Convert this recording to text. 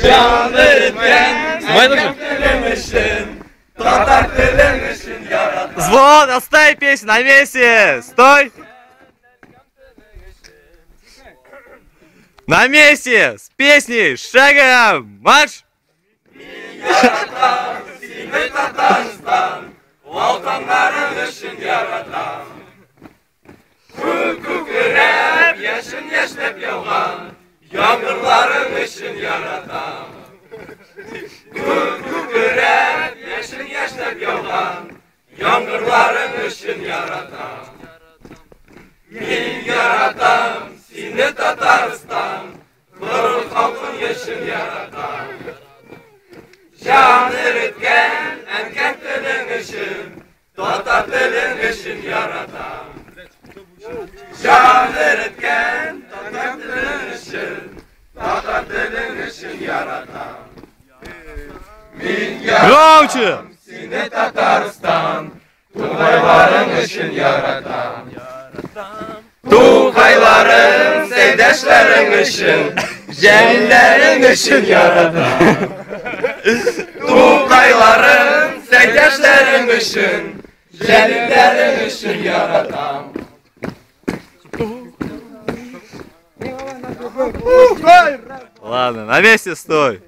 Җан эреткән әнкәң телең өчен, татар телең өчен яратам. Звон, оставь песню на месте! Стой! На месте! С песней! Шагом! Марш! Мин яратам сине, Татарстан, Ватаннарың өчен яратам. Күк күкрәп, яшен яшьнәп яуган яңгырларың өчен яратам. Күк күкрәп, яшен яшьнәп яуган яңгырларың өчен яратам. Мин яратам сине, Татарстан, горур халкың өчен яратам. Җан эреткән әнкәң телең өчен, татар телең өчен яратам. Җан эреткән татар телең өчен, татар телең өчен яратам. Мин Громче! яратам сине, Татарстан, тугайларың өчен яратам. Тугайларың, сәйдәшләрең өчен, җәлилләрең өчен яратам. Тугайларың, сәйдәшләрең өчен, җәлилләрең өчен яратам. Ладно, на месте стой!